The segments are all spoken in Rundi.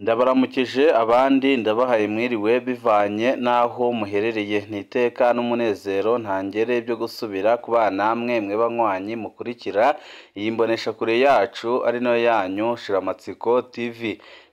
Ndabaramukije abandi ndabahaye mwiriwe bivanye n'aho muherereye, nti iteka n'umunezero ntangere byo gusubira kubana namwe mwe banywanyi mukurikira iyi mboneshakure yacu ari nayo yanyu Shiramatsiko TV.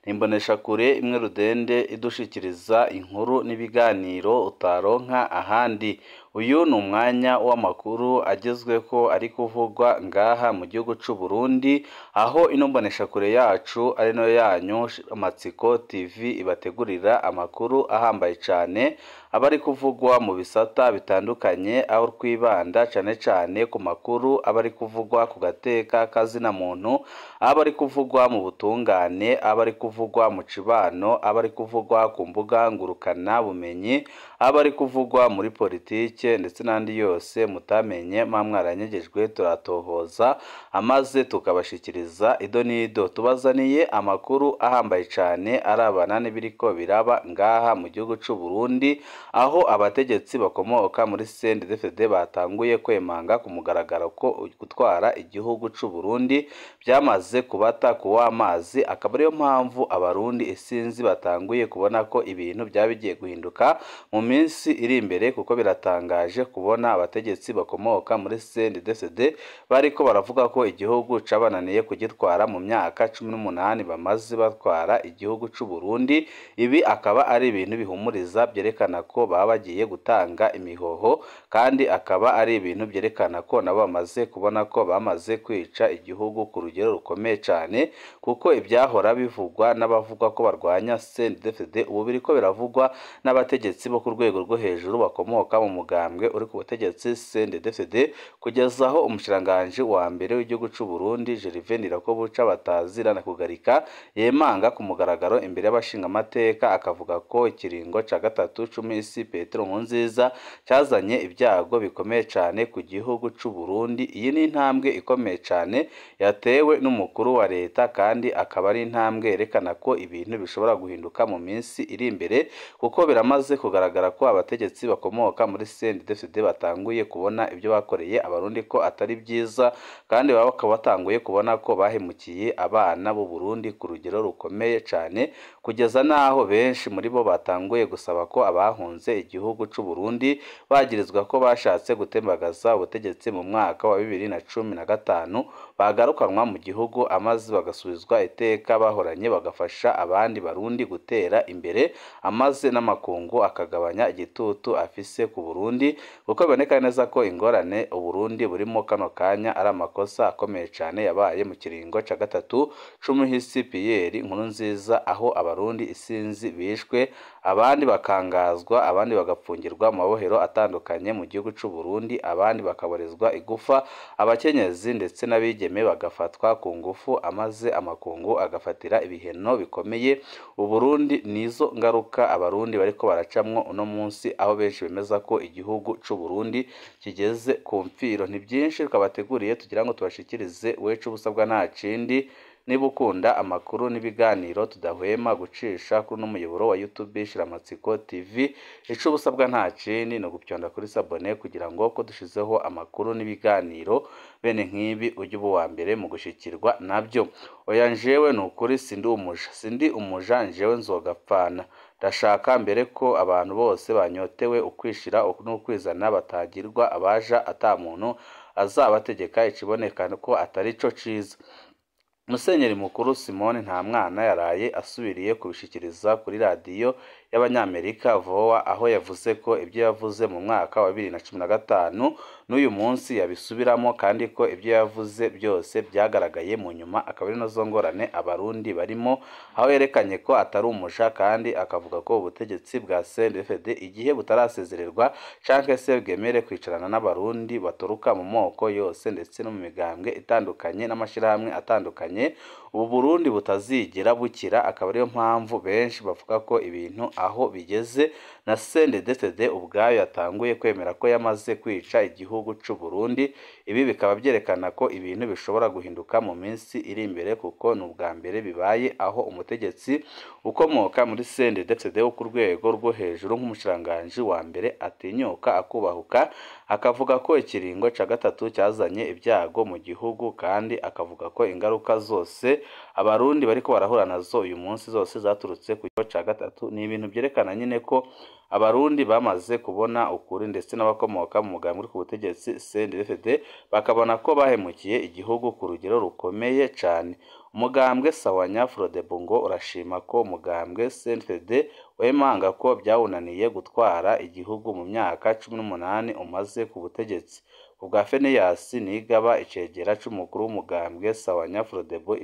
Ni imboneshakure imwe rudende idushikiriza inkuru n'ibiganiro utaronka ahandi. Uyu ni umwanya w'amakuru agezweko ari kuvugwa ngaha mu gihugu c'u Burundi, aho ino mboneshakure yacu ari nayo yanyu Shiramatsiko TV ibategurira amakuru ahambaye cane aba ari kuvugwa mu bisata bitandukanye, aho twibanda cane cane ku makuru aba ari kuvugwa ku gateka kazina muntu, aba ari kuvugwa mu butungane, aba ari kuvugwa mu cibano, aba ari kuvugwa ku mbuga ngurukana bumenyi, aba ari kuvugwa muri politike ndetse n'andi yose mutamenye mwa mwaranyegejwe, turatohoza amaze tukabashikiriza ido n'ido. Tubazaniye amakuru ahambaye cane arabana n'ibiriko biraba ngaha mu gihugu c'u Burundi, aho abategetsi bakomoka muri CNDD-FDD batanguye kwemanga ku mugaragaro ko gutwara igihugu c'u Burundi byamaze kubata kuw'amazi, akaba ariyo mpamvu abarundi isinzi batanguye kubona ko ibintu byaba bigiye guhinduka mu minsi iri imbere, kuko biratangaje kubona abategetsi bakomoka muri CNDD-FDD bariko baravuga ko igihugu cabananiye kugitwara mu myaka 18 bamaze batwara igihugu c'u Burundi. Ibi akaba ari ibintu bihumuriza byerekana ko baba bagiye gutanga imihoho, kandi akaba ari ibintu byerekana ko nabo bamaze kubona ko bamaze kwica igihugu ku rugero rukomeye cane, kuko ibyahora bivugwa n'abavuga ko barwanya CNDD-FDD ubu biriko biravugwa n'abategetsi bo ku rwego rwo hejuru bakomoka mu mugambwe uri ku butegetsi CNDD-FDD, kugeza aho umushikiranganji wa mbere w'igihugu c'u Burundi Gervais Ndirakobuca batazira na kugarika yemanga ku mugaragaro imbere y'abashingamateka, akavuga ko ikiringo ca gatatu c'umisi Petero Nkurunziza cazanye ibyago bikomeye cane ku gihugu c'u Burundi. Iyi ni intambwe ikomeye cane yatewe n'umukuru wa leta, kandi akaba ari intambwe yerekana ko ibintu bishobora guhinduka mu minsi iri imbere, kuko biramaze kugaragara ko abategetsi bakomoka muri CNDD-FDD batanguye kubona ibyo bakoreye abarundi ko atari byiza, kandi bakaba batanguye kubona ko bahemukiye abana b'u Burundi ku rugero rukomeye cane, kugeza n'aho benshi muri bo batanguye gusaba ko abahunze igihugu c'u Burundi bagirizwa ko bashatse gutembagaza ubutegetsi mu mwaka wa 2015 bagarukanwa mu gihugu, amaze bagasubizwa iteka bahoranye, bagafasha abandi barundi gutera imbere, amaze n'amakungu akagabanya igitutu afise ku Burundi, kuko biboneka neza ko ingorane Uburundi burimo kano kanya ari amakosa akomeye cane yabaye mu kiringo ca gatatu c'umuhisi Pierre Nkurunziza, aho abarundi isinzi bishwe, abandi bakangazwa, abandi bagapfungirwa mu mabohero atandukanye mu gihugu c'u Burundi, abandi bakaborezwa igufa, abakenyezi ndetse n'abigeme bagafatwa ku ngufu, amaze amakungu agafatira ibihano bikomeye Uburundi. Nizo ngaruka abarundi bariko baracamwo uno munsi, aho benshi bemeza ko igihugu c'u Burundi kigeze ku mfiro. Ni byinshi twabateguriye tugira ngo tubashikirize, wecu ubusabwa nta kindi. Niba ukunda amakuru n'ibiganiro tudahwema gucisha kuri uno muyoboro wa YouTube Shiramatsiko TV, ico ubusabwa nta kindi ni ugupyonda kuri sabone kugira ngo ko dushizeho amakuru n'ibiganiro bene nk'ibi ujye uba uwa mbere mu gushikirwa nabyo. Oya njewe ni ukuri sindi umuja, sindi umuja njewe nzogapfana. Ndashaka mbere ko abantu bose banyotewe ukwishira n'ukwizana batagirwa abaja ata muntu azabategeka ikiboneka ko atari co ciza. Musenyeri mukuru Simon Ntamwana yaraye asubiriye kubishikiriza kuri radiyo y'abanyamerika VOA, aho yavuze ko ibyo yavuze mu mwaka wa 2015 n'uyu munsi yabisubiramo, kandi ko ibyo yavuze byose byagaragaye mu nyuma, akaba ari nazo ngorane abarundi barimo, aho yerekanye ko atari umuja, kandi akavuga ko ubutegetsi bwa CNDD-FDD igihe butarasezererwa canke se bwemere kwicarana n'abarundi baturuka mu moko yose ndetse no mu migambwe itandukanye n'amashirahamwe atandukanye, ubu Burundi butazigera bukira. Akaba ariyo mpamvu benshi bavuga ko ibintu aho bigeze na CNDD-FDD ubwayo yatanguye kwemera ko yamaze kwica igihugu c'u Burundi. Ibi bikaba byerekana ko ibintu bishobora guhinduka mu minsi iri imbere, kuko ni ubwa mbere bibaye aho umutegetsi ukomoka muri CNDD-FDD wo ku rwego rwo hejuru nk'umushikiranganji wa mbere atinyuka akubahuka akavuga ko ikiringo ca gatatu cyazanye ibyago mu gihugu, kandi akavuga ko ingaruka zose abarundi bariko barahura nazo uyu munsi zose zaturutse ku kiringo ca gatatu. Ni ibintu byerekana nyine ko abarundi bamaze kubona ukuri, ndetse n'abakomoka mu mugambi uri ku butegetsi CNDD-FDD bakabona ko bahemukiye igihugu ku rugero rukomeye cane. Umugambwe Sawanya Frodebu ngo urashima ko umugambwe CNDD-FDD wemanga ko byawunaniye gutwara igihugu mu myaka 18 umaze ku butegetsi. Ubwa Feneyasi Nigaba, icegera c'umukuru w'umugambwe Sawanya Frodebu,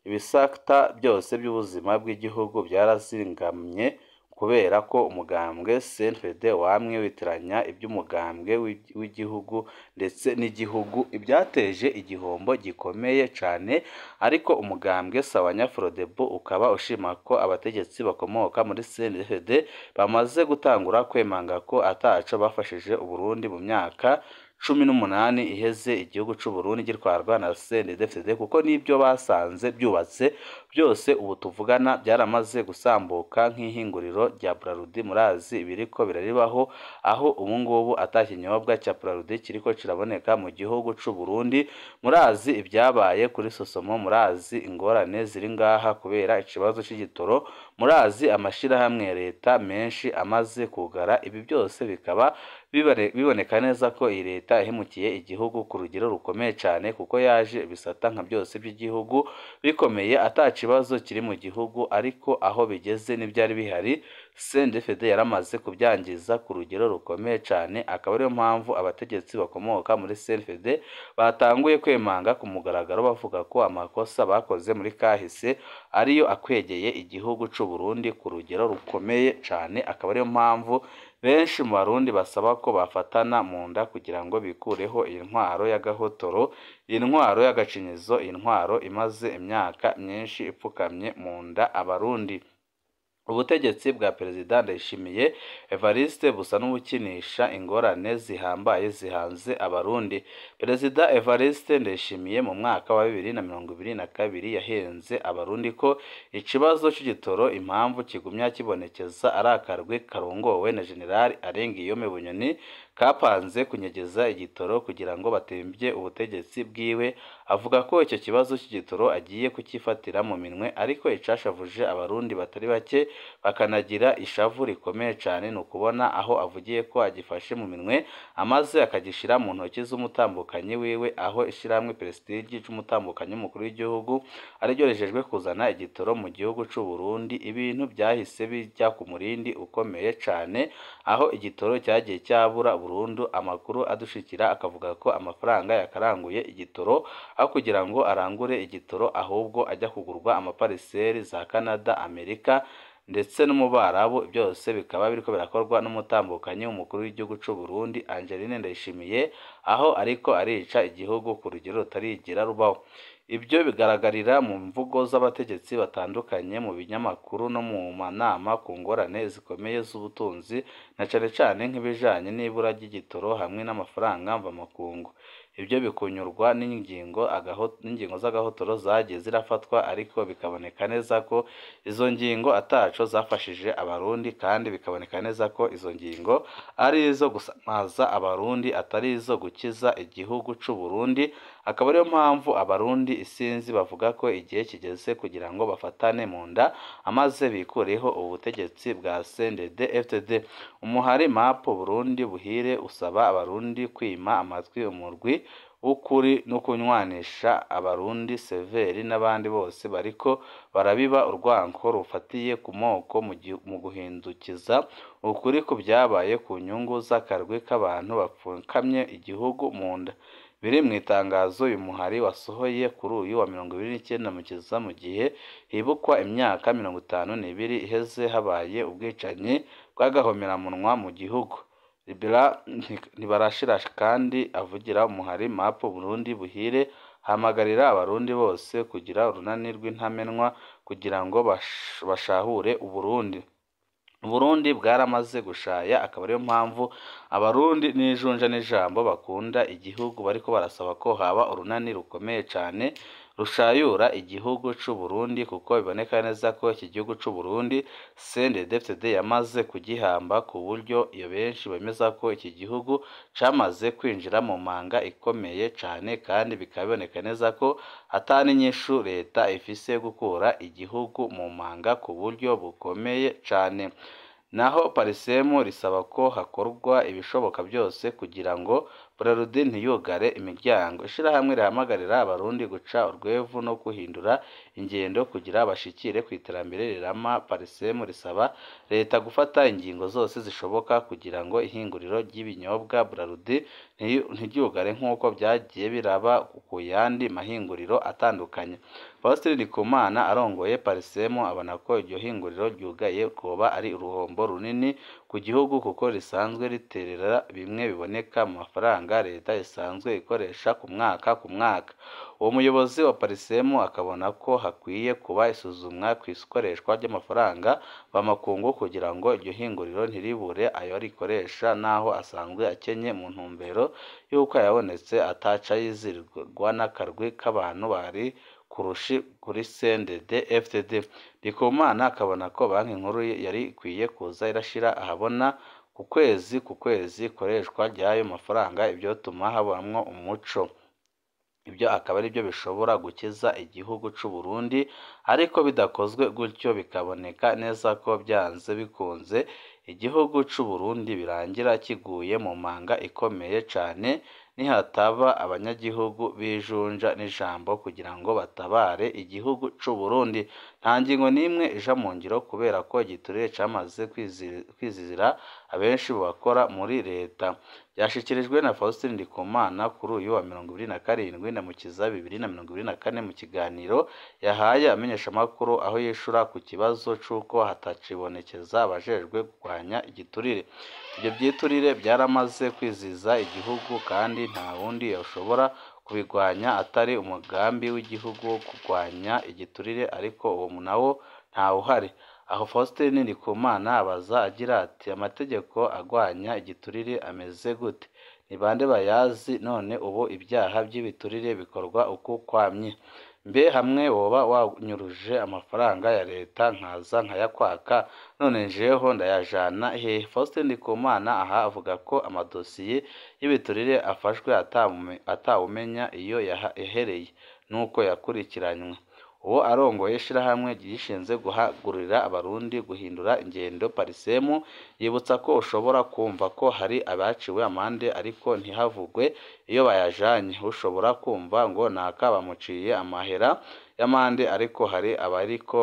ibisata byose by'ubuzima bw'igihugu byarazingamye kubera ko umugambwe CNDD-FDD wamwe witiranya iby'umugambwe w'igihugu ndetse n'igihugu, ibyateje igihombo gikomeye cane. Ariko umugambwe Sawanya Frodebu ukaba ushima ko abategetsi bakomoka muri CNDD-FDD bamaze gutangura kwemanga ko ataco bafashije Uburundi mu myaka 18 iheze igihugu c'u Burundi gitwarwa na CNDD-FDD, kuko n'ibyo basanze byubatse byose ubu tuvugana byaramaze gusambuka nk'ihinguriro rya Brarudi. Murazi ibiriko biraribaho, aho ubu ngubu ata kinyobwa cya Brarudi kiriko kiraboneka mu gihugu c'u Burundi. Murazi ibyabaye kuri Sosomo, murazi ingorane ziri ngaha kubera ikibazo c'igitoro, murazi amashirahamwe ya leta menshi amaze kugara. Ibi byose bikaba biboneka neza ko iyi leta yahemukiye igihugu ku rugero rukomeye cyane, kuko yaje ibisata nka byose by'igihugu bikomeye ata kibazo kiri mu gihugu, ariko aho bigeze n'ibyari bihari CNDD-FDD yaramaze kubyangiza ku rugero rukomeye cyane. Akaba ariyo mpamvu abategetsi bakomoka muri CNDD-FDD batanguye kwemanga ku mugaragaro bavuga ko amakosa bakoze muri kahise ariyo akwegeye igihugu c'u Burundi ku rugero rukomeye cyane. Akaba ariyo mpamvu benshi mu Barundi basaba ko bafatana mu nda kugira ngo bikureho iyi ntwaro y'agahotoro, iyi ntwaro y'agacinyizo, iyi ntwaro imaze imyaka myinshi ipfukamye mu nda abarundi. Ubutegetsi bwa Perezida Ndayishimiye Evariste busa n'ubukinisha ingorane zihambaye zihanze abarundi. Perezida Evariste Ndayishimiye mu mwaka wa 2022 yahenze abarundi ko ikibazo c'igitoro impamvu kigumya kibonekeza ari akarwi karongowe na General Arengiyome Bunyoni kapanze kunyegeza igitoro kugira ngo batembye ubutegetsi bwiwe. Avuga ko icyo kibazo cy'igitoro agiye kucyifatira mu minwe, ariko icashavuje abarundi batari bake bakanagira ishavu rikomeye cyane ni ukubona aho avugiye ko agifashe mu minwe amaze akagishira mu ntoki z'umutambukanyi wiwe, aho ishyirahamwe Prestige c'umutambukanyi w'umukuru w'igihugu ariryo rijejwe kuzana igitoro mu gihugu c'u Burundi. Ibintu byahise bijya ku murindi ukomeye cyane, aho igitoro cyagiye cyabura burundu. Amakuru adushikira akavuga ko amafaranga yakaranguye igitoro aho kugira ngo arangure igitoro ahubwo ajya kugurwa amapariseri za Canada, Amerika ndetse no mu Barabu. Byose bikaba biriko birakorwa n'umutambukanyi w'umukuru w'igihugu c'u Burundi Angeline Ndayishimiye, aho ariko arica igihugu ku rugero rutarigira rubaho. Ibyo bigaragarira mu mvugo z'abategetsi batandukanye mu binyamakuru no mu manama ku ngorane zikomeye z'ubutunzi, na cane cane nk'ibijanye n'ibura ry'igitoro hamwe n'amafaranga mvamakungu. Ibyo bikunyurwa n'ingingo z'agahotoro zagiye zirafatwa, ariko bikaboneka neza ko izo ngingo ataco zafashije abarundi, kandi bikaboneka neza ko izo ngingo ari izo gusamaza abarundi atari izo gukiza igihugu c'u Burundi. Akaba ariyo mpamvu abarundi isinzi bavuga ko igihe kigeze kugira ngo bafatane mu nda amaze bikureho ubutegetsi bwa CNDD-FDD. Umuhari MAP Burundi buhire usaba abarundi kwima amatwi umurwi w'ukuri no kunywanisha abarundi Severi n'abandi bose bariko barabiba urwanko rufatiye ku moko mu guhindukiza ukuri ku byabaye ku nyungu z'akarwi k'abantu bapfukamye igihugu mu nda. Biri mu itangazo uyu muhari wasohoye kuri uyu wa 29 Mukiza, mu gihe hibukwa imyaka 52 iheze habaye ubwicanyi bw'agahomeраmunwa mu gihugu. Libera Ntibarashira kandi avugira umuhari MAP Burundi buhire hamagarira abarundi bose kugira urunani rw'intamenwa kugira ngo bashahure Uburundi. Burundi bwaramaze gushaya, akaba ariyo mpamvu abarundi n'ijunja n'ijambo bakunda igihugu bariko barasaba ko haba urunani rukomeye cane rushayura igihugu c'u Burundi, kuko biboneka neza ko iki gihugu c'u Burundi CNDD-FDD yamaze kugihamba, ku buryo iyo benshi bemeza ko iki gihugu camaze kwinjira mu manga ikomeye cane, kandi bikaba biboneka neza ko ata n'inyishu leta ifise yo gukura igihugu mu manga ku buryo bukomeye cane. Naho Parisemu risaba ko hakorwa ibishoboka byose kugira ngo Brarudi ntiyugare imiryango. Ishirahamwe rihamagarira abarundi guca urwevu no guhindura ingendo kugira bashikire ku iterambere rirama. Parisemu risaba leta gufata ingingo zose zishoboka kugira ngo ihinguriro ry'ibinyobwa Brarudi ntiryugare nk'uko byagiye biraba ku yandi mahinguriro atandukanye. Faustin Ndikumana arongoye Parisemu abona ko iryo hinguriro ryugaye rwoba ari uruhombo runini ku gihugu, kuko risanzwe riterera bimwe biboneka mu mafaranga leta isanzwe ikoresha ku mwaka ku mwaka. Uwo muyobozi wa Parisemu akabona ko hakwiye kuba isuzumwa ku ikoreshwa ry'amafaranga mvamakungu kugira ngo iryo hinguriro ntiribure ayo rikoresha n'aho asanzwe akenye, mu ntumbero y'uko ayabonetse ataca yizirwa n'akarwi k'abantu bari kurushi kuri CNDD-FDD. Ndikumana akabona ko Banki Nkuru yari ikwiye kuza irashira ahabona ku kwezi ku kwezi ikoreshwa ry'ayo mafaranga, ivyotuma habamwo umuco. Ibyo akaba aribyo bishobora gukiza igihugu c'u Burundi, ariko bidakozwe gutyo bikaboneka neza ko byanze bikunze igihugu c'u Burundi birangira kiguye mu manga ikomeye cane, nihataba abanyagihugu b'ijunja n'ijambo kugira ngo batabare igihugu c'u Burundi. Nta ngingo n'imwe ija mu ngiro kubera ko igiturire camaze kwizizira abenshi mu bakora muri leta. Byashikirijwe na Faustin Ndikumana kuri uyu wa 27 Ndamukiza 2024 mu kiganiro yahaye amenyeshamakuru, aho yishura ku kibazo c'uko hatacibonekeza abajejwe kurwanya igiturire. Ibyo vyiturire byaramaze kwiziza igihugu, kandi nta wundi yoshobora kubigwanya atari umugambi w'igihugu wo kurwanya igiturire, ariko uwo nawo ntawuhari. Aho Faustin Ndikumana abaza agira ati: amategeko agwanya igiturire ameze gute? Ni bande bayazi? None ubu ibyaha by'ibiturire bikorwa uku kwamye? Mbe hamwe woba wanyuruje amafaranga ya leta nkaza nkayakwaka, none njeho ndayajana hehe? Faustin Ndikumana aha avuga ko amadosiye y'ibiturire afashwe atawumenya iyo yahereye n'uko yakurikiranywe. Uwo arongoye ishirahamwe ryishinze guhagurira abarundi guhindura ingendo Parisemu yibutsa ko ushobora kumva ko hari abaciwe amande ariko ntihavugwe iyo bayajanye. Ushobora kumva ngo naka bamuciye amahera y'amande, ariko hari abariko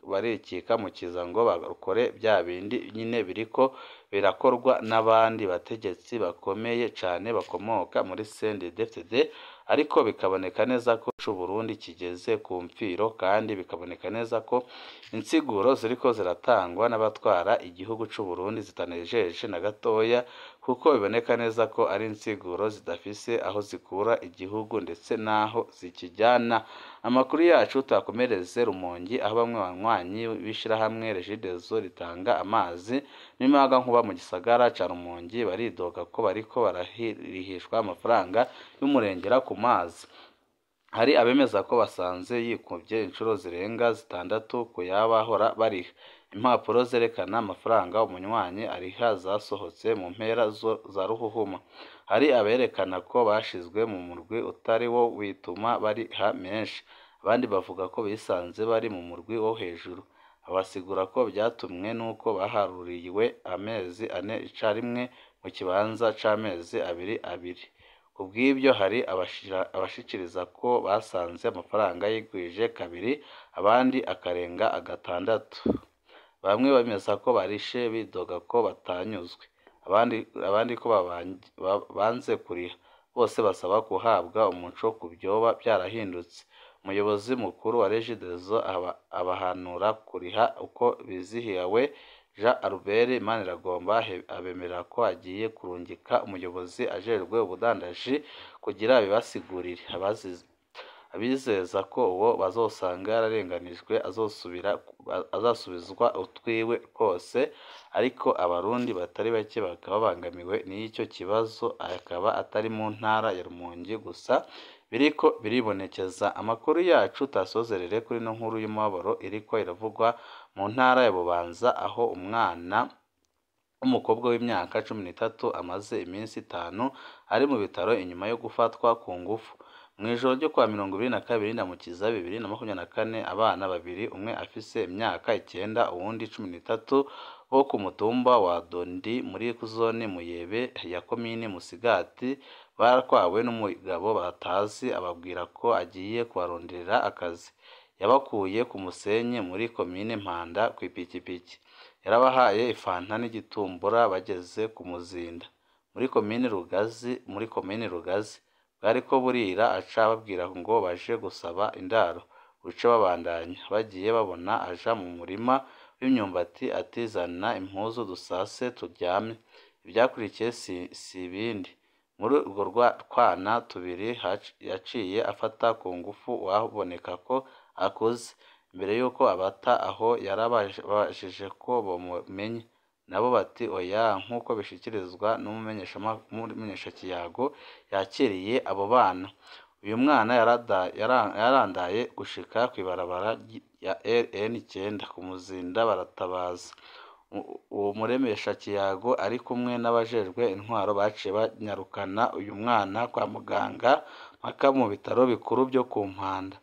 barikika mu kiza ngo bakore bya bindi nyine biriko birakorwa n'abandi bategetsi bakomeye cane bakomoka muri CNDD-FDD, ariko bikaboneka neza ko c'u Burundi kigeze ku mfiro, kandi bikaboneka neza ko insiguro ziriko ziratangwa n'abatwara igihugu c'u Burundi zitanejeje na gatoya, kuko biboneka neza ko ari insiguro zidafise aho zikura igihugu ndetse n'aho zikijyana. Amakuru yacu twakomereze Rumongi, aho bamwe banywanyi b'ishirahamwe Regideso ritanga amazi n'imiyagankuba mu gisagara ca Rumongi baridoga ko bariko bararihishwa amafaranga y'umurengera ku mazi. Hari abemeza ko basanze yikubye inshuro zirenga 6 ku y'abahora bariha. Impapuro zerekana amafaranga umunywanyi ariha zasohotse mu mpera za ruhuhuma. Hari aberekana ko bashizwe mu murwi utari wo bituma bariha menshi, abandi bavuga ko bisanze bari mu murwi wo hejuru. Abasigura ko byatumwe n'uko baharuriwe amezi 4 icarimwe mu kibanza c'amezi abiri abiri. Kubw'ibyo hari abashikiriza ko basanze amafaranga yigwije kabiri, abandi akarenga 6. Bamwe bemeza ko barishe bidoga ko batanyuzwe, abandi ko banze kuriha. Bose basaba guhabwa umuco ku vyoba vyarahindutse. Umuyobozi mukuru wa Regideso abahanura kuriha uko bizihiwe. Jean Albert Maniragomba abemerera ko agiye kurungika umuyobozi ajejwe ubudandaji kugira abibasigurire. Abizeza ko uwo bazosanga yararenganijwe azasubizwa utwiwe twose, ariko Abarundi batari bake bakaba babangamiwe n'icyo kibazo, akaba atari mu ntara ya Rumonge gusa biriko biribonekeza. Amakuru yacu tasozerere kuri ino nkuru y'umubabaro iriko iravugwa mu ntara ya Bubanza, aho umwana w'umukobwa w'imyaka 13 amaze iminsi 5 ari mu bitaro inyuma yo gufatwa ku ngufu. Mu ijoro ryo kuwa 22 Ndamukiza 2024, abana babiri, umwe afise imyaka 9 uwundi 13, bo ku mutumba wa Dondi muri zone Muyebe ya komine Musigati, baratwawe n'umugabo batazi ababwira ko agiye kubaronderera akazi. Yabakuye ku Musenyi muri komine Mpanda kw'ipikipiki. Yarabahaye ifanta n'igitumbura bageze ku Muzinda muri komine Rugazi. Bwariko burira aca ababwira ngo baje gusaba indaro, buce babandanya. Bagiye babona aja mu murima w'imyumbati ati zana impuzu dusase turyame. Ivyakurikiye si ibindi. Muri urwo twana tubiri yaciye afata ku ngufu uwaboneka ko akuze. Imbere y'uko abata aho yarabajije ko bomumenya, nabo bati oya, nk'uko bishikirizwa n'umumenyeshakiyago yakiriye abo bana. Uyu mwana yarandaye gushika kw'ibarabara rya RN9 ku Muzinda baratabaza. Uwo muremeshakiyago ari kumwe n'abajejwe intwaro baciye banyarukana uyu mwana kwa muganga mpaka mu bitaro bikuru vyo ku Mpanda.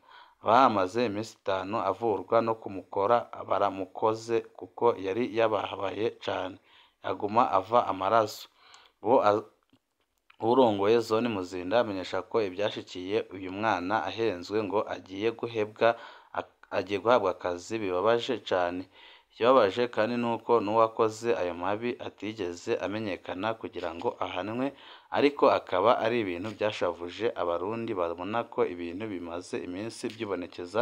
Bahamaze iminsi 5 avurwa no kumukora baramukoze kuko yari yababaye cane, yaguma ava amaraso. Uwurongoye zone Muzinda amenyesha ko ivyashikiye uyu mwana ahenzwe ngo agiye guhabwa akazi bibabaje cane. Ikibabaje kandi nuko n'uwakoze ayo mabi atigeze amenyekana kugira ngo ahanwe, ariko akaba ari ibintu vyashavuje Abarundi babona ko ibintu bimaze iminsi vyibonekeza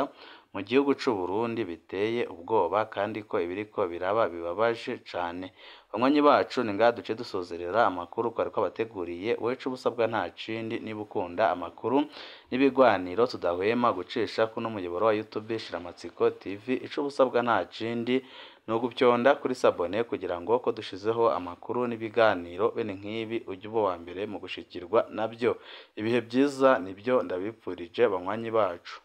mu gihugu c'u Burundi biteye ubwoba, kandi ko ibiriko biraba bibabaje cane. Banywanyi bacu, ni ngaha duce dusozerera amakuru twari twabateguriye. Wewe ico usabwa nta kindi, niba ukunda amakuru n'ibigwaniro tudahwema gucisha kuno muyoboro wa YouTube Shiramatsiko TV, ico usabwa nta kindi ni ugupyonda kuri sabone kugira ngo ko dushizeho amakuru n'ibiganiro bene nk'ibi ujye uba uwa mbere mu gushikirwa nabyo. Ibihe byiza nibyo ndabipfurije banywanyi bacu.